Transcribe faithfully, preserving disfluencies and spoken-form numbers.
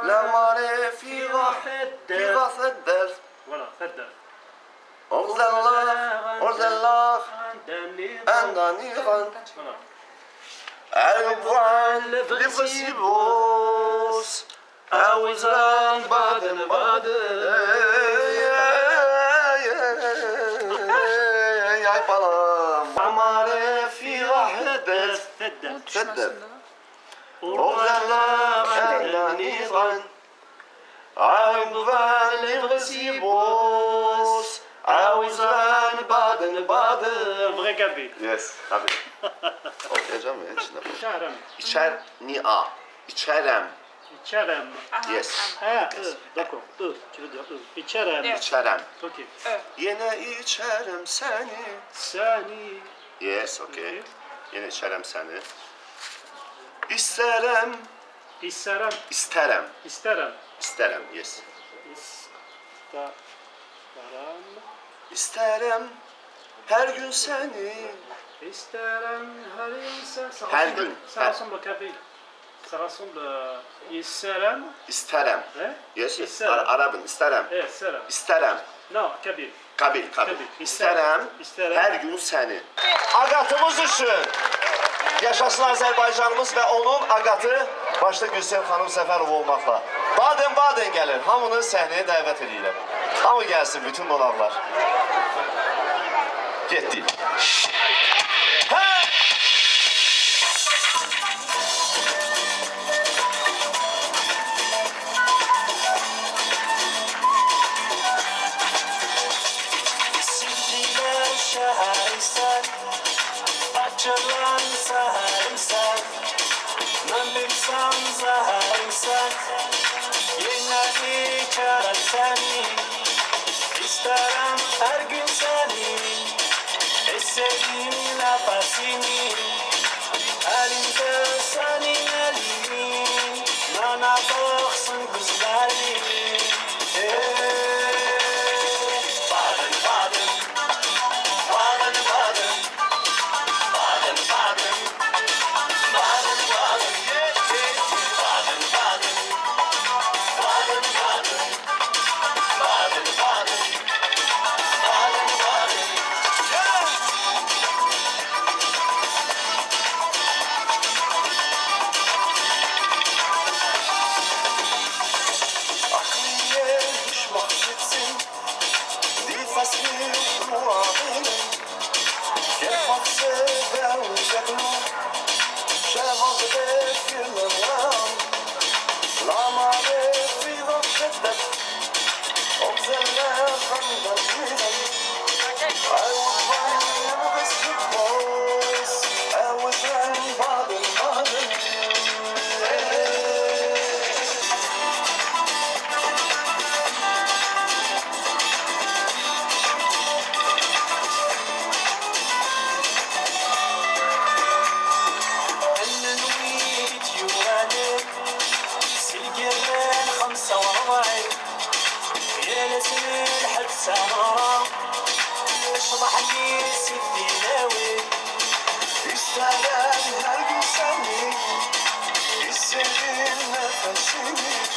Lameɛna fiɣeɣ, fiɣeɣ taddart. Voilà, taddart. Ur ẓalleɣ, ur ẓalleɣ anda nniḍen. Voilà. Ɛewwan lebɣi s yiwwas, a wi ẓran baden baden. Ay, bala. Lameɛna fiɣeɣ taddart. Taddart. Ur ẓalleɣ anda nniḍen. Ɛewwan lebɣi s yiwwas, a wi ẓran baden baden. Vrai kabyle. Yes, kabyle. Oh, déjà, mais je n'ai pas. Iččarem. Iččar-, ni a. Iččarem. Iččarem. Yes. Ah, euh, d'accord. Euh, tu veux dire euh. Iččarem. Yes. Iččarem. Ok. Yenna iččarem sani. Sani. Yes, ok. Ok. Yenna iččarem sani. Istarem. Istarem. Istarem. Istarem. Istarem, yes. Istarem. Istarem. Her gün seni. İsterim her gün sen. Ça ressemble, ça ressemble au kabyle. Ça ressemble, euh, istarem. Istarem. Hein? Yes, yes. Istarem. Ar-, Arabın, istarem. Eh, istarem. Istarem. Non, kabyle. Kabyle, kabyle. İsterim. İsterim. Her gün seni. Agatımız için. Yaşasın Azerbaycanımız ve onun agatı başta Gülsev Hanım Seferov olmakla. Baden Baden gelir. Hamını sahneye davet ediyorum. Hamı gelsin, bütün qonaqlar. Getdik. Hə! Sevgiler şaheser, açılan saharimser. Mən bilsəm zəhərimsən, yenə içərəm səni. İstərəm hər gün səni, hiss edim nəfəsini. Əlimdə sənin əlimin, mənə baxsın gözlərin. Ey, badın, badın, badın, badın. Aqliye düşmaq seçsin, bir fəsli bu ağını. Kefak sevə uzaqlı, şəvaqdə filməm. Lama de fiğaq şəddət, obzələ xandan bilən. I would run every boys, I was run by the money. Nnen wid yuralen, si lgirra n xemsa u ṛebɛin, yal ass n lḥedd s aɣra, ccḍeḥ-nni si tilawin, issaram ar d-usani, issaram ar d-usani.